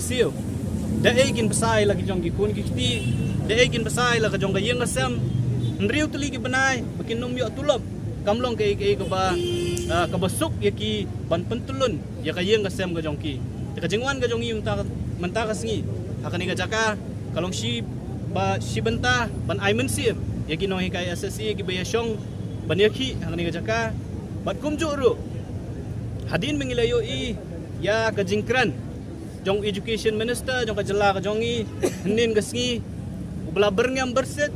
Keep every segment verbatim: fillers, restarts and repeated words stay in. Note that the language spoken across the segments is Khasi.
Siew. Da ei kin bsa ïa la ki jong ki khun ki kti, da ei kin bsa ïa la ka jong ka ïing ka sem. Hynriew tylli ki bnai ba kin ym ïoh tulop, kam long kaei kaei kaba, ah, kaba suk ïa ki ban pyntyllun ïa ka ïing ka sem ka jong ki. Ïa ka jingwan ka jong ngi mynta, mynta ka sngi ha kane ka jaka ka long shi ba, shi bynta ban ai mynsiem ïa ki nonghikai S S A kiba ïa shong ban ïa ki ha kane ka jaka. Bad kumjuh ruh, hadien ba ngi la ïohi ïa ka jingkren jong Education Minister jong ka jylla ka jong ngi hynnin ka sngi, uba la byrngem byrsit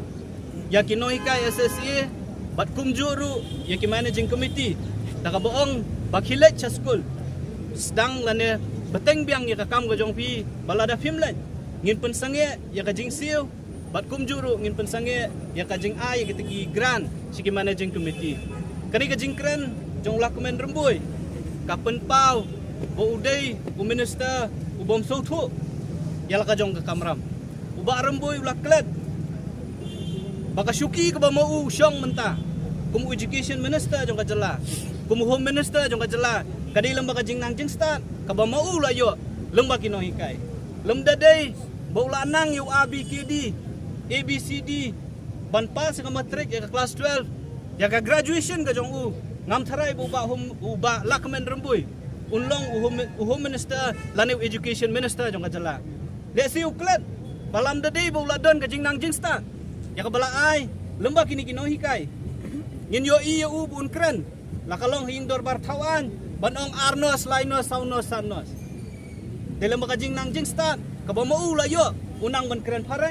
ïa ki nonghikai S S A bad kumjuh ruh ïa ki managing committee, da kaba ong ba khie leit sha skul, sdang lane bteng biang ïa ka kam ka jong phi, ba lada phim leit ngin pynsangeh ïa ka jingsiew, bad kumjuh ruh ngin pynsangeh ïa ka jingai ïa kita ki grant sha ki managing committee. Kane ka jingkren jong u Lahkmen Rymbui ka pynpaw ba u dei u minister u bym sngewthuh ïa la ka jong ka kamram. U Bah Rymbui u la klet ba ka shuki kaba ma u shong mynta kum u education minister jong ka jylla, kum u home minister jong ka jylla, ka dei lyngba ka jingnang jingstad kaba ma u la ïoh lyngba ki nonghikai. Lymda dei ba u la nang ïa u A B K D, A B C D, ban pass ïa ka matric, ïa ka class twelve, ïa ka graduation ka jong u, ngam tharai ba u Bah home, u Bah Lahkmen Rymbui un long u home, u home minister lane u education minister jong ka jylla. Lehse u klet ba lymda dei ba u la don ka jingnang jingstad ïa kaba la ai lyngba kine ki nonghikai, ngin ïohi ïa u ba un kren la ka long ha ïing dorbar thaw aiñ ban ong ar nos, lai nos, saw nos, san nos. Dei lyngba ka jingnang jingstad kaba ma u la ïoh u nang ban kren phareng.